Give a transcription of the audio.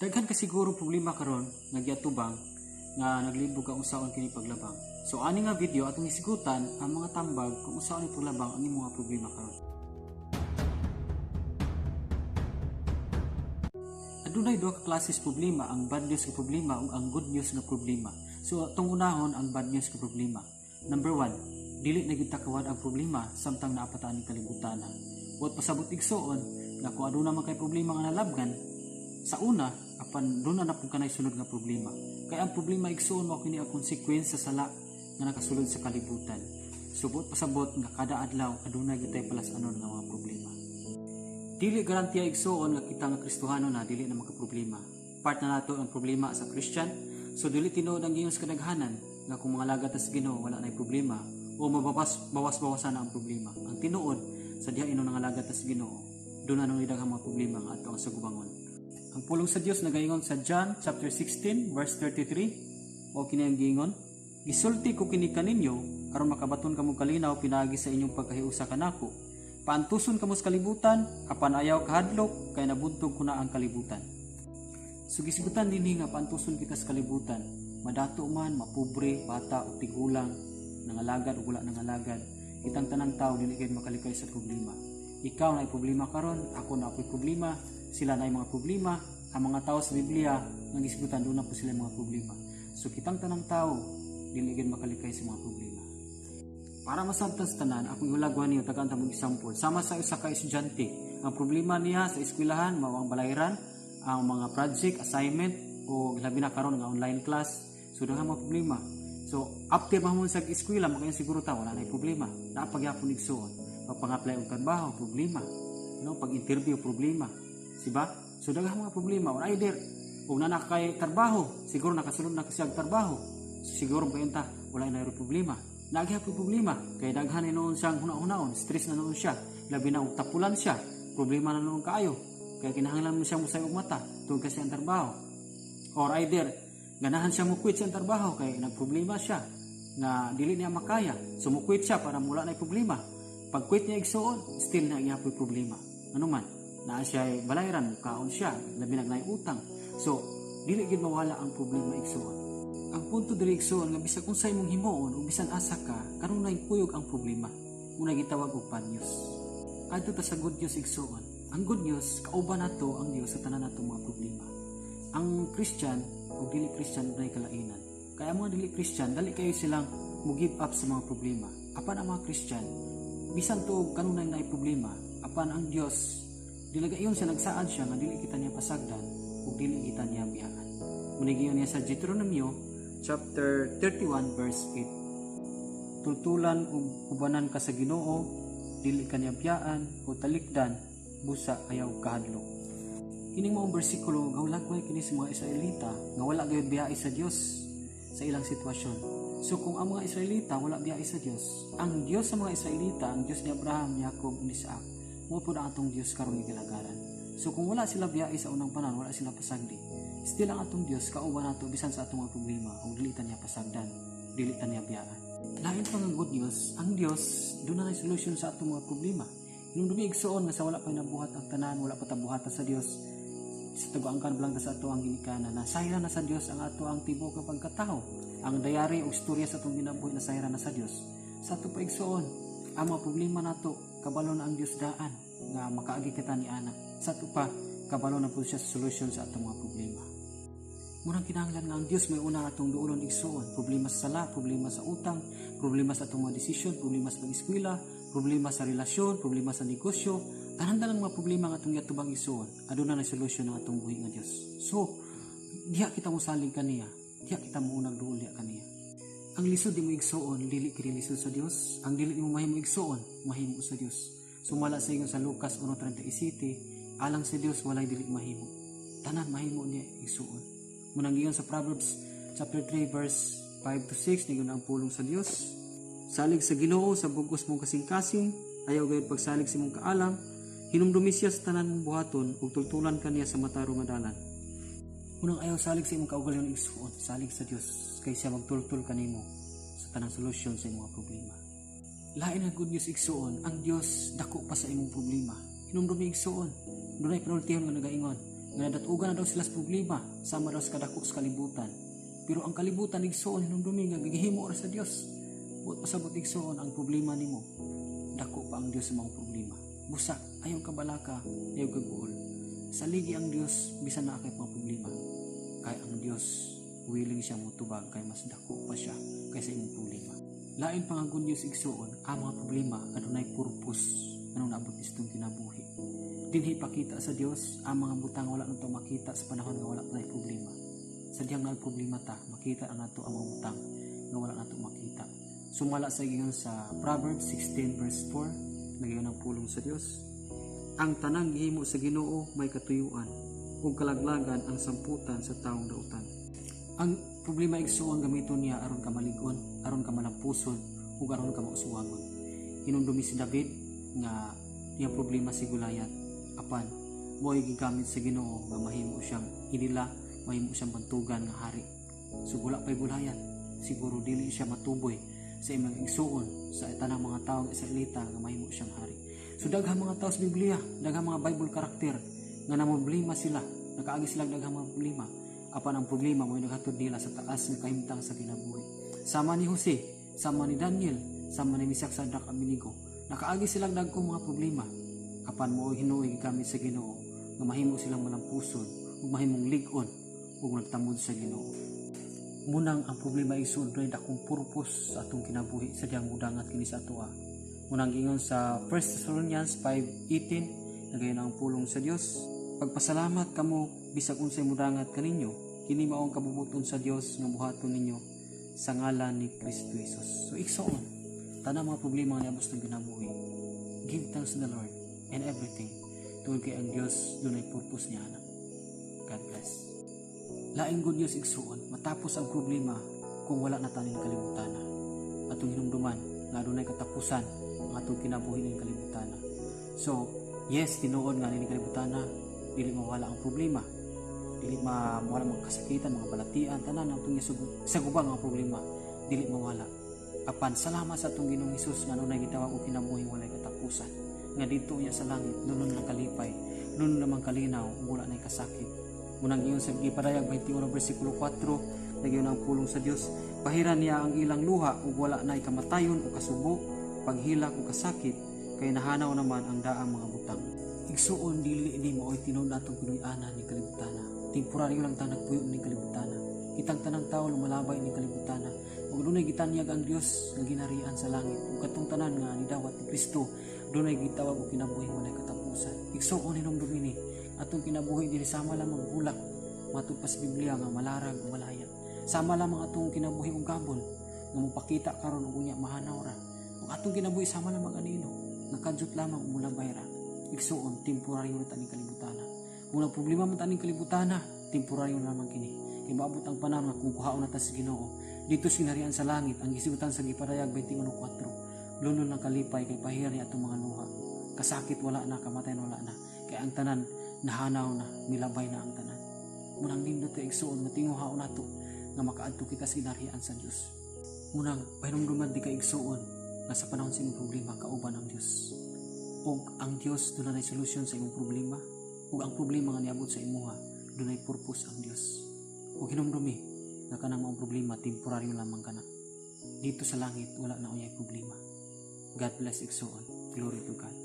Daghan ka siguro problema karon nga giatubang nga naglibog ka unsaon kini paglabang. So ani nga video, atong hisgutan ang mga tambag kung unsaon paglabang ang imong mga problema karon. Adunay duha ka klases problema, ang bad news nga problema ug ang good news nga problema. So atong unahon ang bad news nga problema. Number 1, dili na gyud ta kawad ang problema samtang naa pa ta aning kalibutan. Buot pasabot, igsuon, nga kung aduna man kay problema nga nalabgan sa una, apan duna na pud kanay sunod nga problema. Kay ang problema, igsuon, mao kini ang konsekwensya sa sala nga nakasulod sa kalibutan. So buot pasabot nga kada adlaw aduna gyud tay palas-anon nga mga problema. Dili garantiya, igsuon, nga kita nga Kristohano na dili na makaproblema. Part na nato ang problema sa Christian. So dili tinuod ang giingon sa kadaghanan nga kung mangalagad ta sa Ginoo wala na problema o mabawas bawas-bawasan na ang problema. Ang tinuod, sa diha ingon nangalagad ta sa Ginoo, duna nang daghang mga problema nga ato ang sagubangon. Ang pulong sa Dios nagaingon sa John chapter 16 verse 33, mao kini ang giingon: "Gisulti ko kini kaninyo aron makabaton kamo kalinaw pinaagi sa inyong pagkahiusa kanako. Paantuson kamo sa kalibutan, apan ayaw kahadlok kay nabuntog ko na ang kalibutan." So gisgutan dinhi nga paantuson kita sa kalibutan, madato man, mapobre, bata o tigulang, nangalagad o wala nangalagad, kitang tanang tao dili kay makalikay sa problema. Ikaw na problema karon, ako na ako'y problema, sila na mga problema, ang mga tao sa Biblia nga gisgutan duna po sila mga problema. So kitang tanang tao dili gyud makalikay sa mga problema. Para masabtan sa tanan, akong ihulagwan niyo, tagaan ta mong example. Sama sa usa ka estudyante, ang problema niya sa eskwelahan mao ang balayran, ang mga project, assignment o labi na karon nga online class. So daghan mga problema. So after mahimong sa eskwela, makaingon siguro ta wala na problema. Naa pa gyapon, igsuon. Pag pang-apply og trabaho, problema. No, pag interview, problema. Diba? So daghang mga problema or either ug na kay trabaho, siguro nakasulod na kasi og trabaho. So, siguro ba ta wala na problema. Naa gyapon problema kay daghan na noon siyang huna-hunaon, stress na noon siya. Labi na og tapulan siya, problema na noon kaayo. Kaya kinahanglan mo siyang musay og mata tungod kasi ang trabaho. Or either ganahan siya mo quit sa trabaho kay nagproblema siya nga dili niya makaya. So mo quit siya para mula na problema. Pag quit niya, igsuon, still naa gyapoy problema. Ano man, naa siya balayran, kaon siya, labi na naay utang. So, dili gid mawala ang problema, igsuon. Ang punto diri, igsuon, nga bisag unsay imong himuon o bisan asa ka, kanunay kuyog ang problema. Mao na gitawag og bad news. Adto ta sa good news, igsuon. Ang good news, kauban nato ang Dios sa tanan nato mga problema. Ang Christian o dili Christian dunay kalainan. Kaya ang mga dili Christian, dali kayo silang mo give up sa mga problema. Apan ang mga Christian, bisan tuog kanunay naay problema, apan ang Dios dili gayon siya, nagsaad siya nga dili kita niya pasagdan ug dili kita niya biyaan. Mao giingon niya sa Deuteronomio chapter 31 verse 8. "Tultulan ug ubanan ka sa Ginoo, dili ka niya biyaan o talikdan, busa ayaw kahadlok." Kining maong bersikulo gahulagway kini sa mga Israelita nga wala gayud biyae sa Dios sa ilang sitwasyon. So kung ang mga Israelita wala biyae sa Dios, ang Dios sa mga Israelita, ang Dios ni Abraham, Jacob, ug Isaac, mao pud ang atong Dios karon nga gilagaran. So kung wala sila biyae sa unang panahon, wala sila pasagdi. Still ang atong Dios kauban nato bisan sa atong mga problema ug dili ta niya pasagdan, dili ta niya biyaan. Lain pa nga good news, ang Dios duna nay solution sa atong mga problema. Hinumdumi, igsuon, nga sa wala pa nabuhat ang tanan, wala pa ta buhata sa Dios. Sa taguangkan lang ta sa ato ang ginikanan, nasayran na sa Dios ang ato ang tibuok nga pagkatao. Ang diary o istorya sa atong kinabuhi, nasayran na sa Dios. Sa ato pa, igsuon, ang mga problema nato, kabalo na ang Dios daan nga makaagi kita ni ana. Sa ato pa, kabalo na po siya sa solution sa atong mga problema. Murang kinahanglan nga ang Dios may una atong duolon, igsuon. Problema sa sala, problema sa utang, problema sa atong mga desisyon, problema sa pag-eskwela, problema sa relasyon, problema sa negosyo, tanan-tanan mga problema nga atong giatubang, igsuon, aduna na solusyon ang atong buhi nga Dios. So, diha kita mosalig kaniya, diha kita mounag duol diha kaniya. Ang lisod nimo, igsuon, dili kini lisod sa Dios. Ang dili nimo mahimo, igsuon, mahimo sa Dios. Sumala sa ingon sa Lucas 1:37, alang sa Dios walay dili mahimo. Tanan mahimo niya, igsuon. Munang giingon sa Proverbs chapter 3 verse 5 to 6, ningon ang pulong sa Dios: "Salig sa Ginoo sa bugos mong kasing-kasing, ayaw gayud pagsalig sa imong kaalam. Hinumdumi siya sa tanan mong buhaton ug tultulan ka niya sa matarong nga dalan." Unang ayaw salig sa imong kaugalingon, igsuon, salig sa Dios kay siya magtultol kanimo sa tanang solusyon sa imong mga problema. Lain nga good news, igsuon, ang Dios dako pa sa imong problema. Hinumdumi, igsuon, dunay panultihon nga nagaingon, Nga nadatugan na daw sila sa problema, sama daw sa kadako sa kalibutan. Pero ang kalibutan, igsuon, hinumdumi nga gihimo ra sa Dios. Buot pasabot, igsuon, ang problema nimo, dako pa ang Dios sa mga problema. Busa, ayaw ka balaka, ayaw ka guol. Saligi ang Dios bisan naa kay mga problema. Kay ang Dios willing siya motubag kay mas dako pa siya kaysa imong problema. Lain pa nga good news, igsuon, ang mga problema adunay purpose anong naabot nitong kinabuhi. Dinhi pakita sa Dios ang mga butang wala nato makita sa panahon nga wala pa problema. Sa dihang naa problema ta, makita na nato ang mga butang nga wala nato makita. Sumala sa giingon sa Proverbs 16 verse 4, nagayon ang pulong sa Dios: "Ang tanang gihimo sa Ginoo may katuyuan, ug kalaglagan ang samputan sa taong dautan." Ang problema, igsuon, gamiton niya aron ka malig-on, aron ka malampuson, ug aron ka mauswagon. Hinumdumi si David nga iyang problema si Goliath, apan mo'y gigamit sa Ginoo nga mahimo siyang inila, mahimo siyang bantugan nga hari. So wala pa'y Goliath, siguro dili siya matuboy sa imong igsuon, sa tanang mga tawo nga Israelita, nga mahimo siyang hari. So daghang mga tao sa Biblia, daghang mga Bible karakter nga namroblema sila, nakaagi sila daghang mga problema. Apan ang problema mo naghatod nila sa taas nga kahimtang sa kinabuhi. Sama ni Jose, sama ni Daniel, sama ni Misak, Sadrach, Abednego. Nakaagi sila dagkong mga problema. Apan mo hinuoy gigamit sa Ginoo nga mahimo silang malampuson ug mahimong lig-on ug nagtamod sa Ginoo. Munang ang problema, igsoon, dunay dakong purpose sa atong kinabuhi sa diyang mudangat kini sa atoa. Munang giingon sa 1 Thessalonians 5:18, nagayon ang pulong sa Dios: "Pagpasalamat kamo bisag unsay mudangat kaninyo, kini mao ang kabubuton sa Dios nga buhaton ninyo sa ngalan ni Kristo Jesus." So igsoon, tanang mga problema nga niabot sa kinabuhi, give thanks to the Lord in everything. Tungod kay ang Dios dunay purpose niya ana. God bless. Laing good news, igsuon, matapos ang problema kung wala na taning kalibutan. Atong hinumduman nga adunay katapusan ang atong kinabuhi ning kalibutan. So, yes, tinuod nga ning kalibutan dili mawala ang problema. Dili mawala mga kasakitan, mga balatian, tanan ang atong sagubang ang problema, dili mawala. Apan salamat sa atong Ginoong Hesus nga adunay gitawag og kinabuhi walay katapusan. Nga didto niya sa langit, lunol ng kalipay, lunol namang kalinaw, ug wala na'y kasakit. Munang ingon sa gipadayag 21 versikulo 4, nagyon ang pulong sa Dios: "Pahiran niya ang ilang luha ug wala na'y kamatayon o kasubo, paghilak o kasakit, kay nahanaw naman ang daang mga butang." Igsuon, dili ni mao'y tinuod natong Pinoy-anan ni kalibutan. Temporaryo lang ta nagpuyo ni kalibutan. Kitang tanang tao lumalabay ni kalibutan. Ug dunay gitanyag ang Dios nga ginarian sa langit ug katong tanan nga nidawat ni Kristo dunay gitawag og kinabuhi walay katapusan. Igsuon, hinumdumi ni atong kinabuhi diri sama lamang bulak matud pa sa Biblia nga malarag ug malaya. Sama lamang atong kinabuhi og gabon nga mopakita karon ug unya mahanaw ra. Ug atong kinabuhi sama lamang anino nga kadyot lamang ug mulabay ra. Igsuon, temporaryo ra ta ning kalibutan. Kung ang problema man ta ning kalibutan, temporaryo lamang kini. Kay maabot ang panahon nga kung kuhaon na ta sa Ginoo didto sa ginharian sa langit, ang gisigutan sa gipadayag 21:4, lunol ng kalipay kay pahir ni atong mga luha. Kasakit wala na, kamatayan wala na. Kay ang tanan nahanaw na, milabay na ang tanan. Munang nindot kay, igsuon, nga tinguhaon nato nga makaadto kita sa ginharian sa Dios. Munang pahinumduman di ka, igsuon, nga sa panahon sa imong problema kauban ang Dios. Ug ang Dios dunay solusyon sa imong problema, ug ang problema nga niabot sa imuha dunay purpose ang Dios. Ug hinumdumi nga kanang maong problema temporaryo lamang kana. Didto sa langit wala na unyay problema. God bless, igsuon. Glory to God.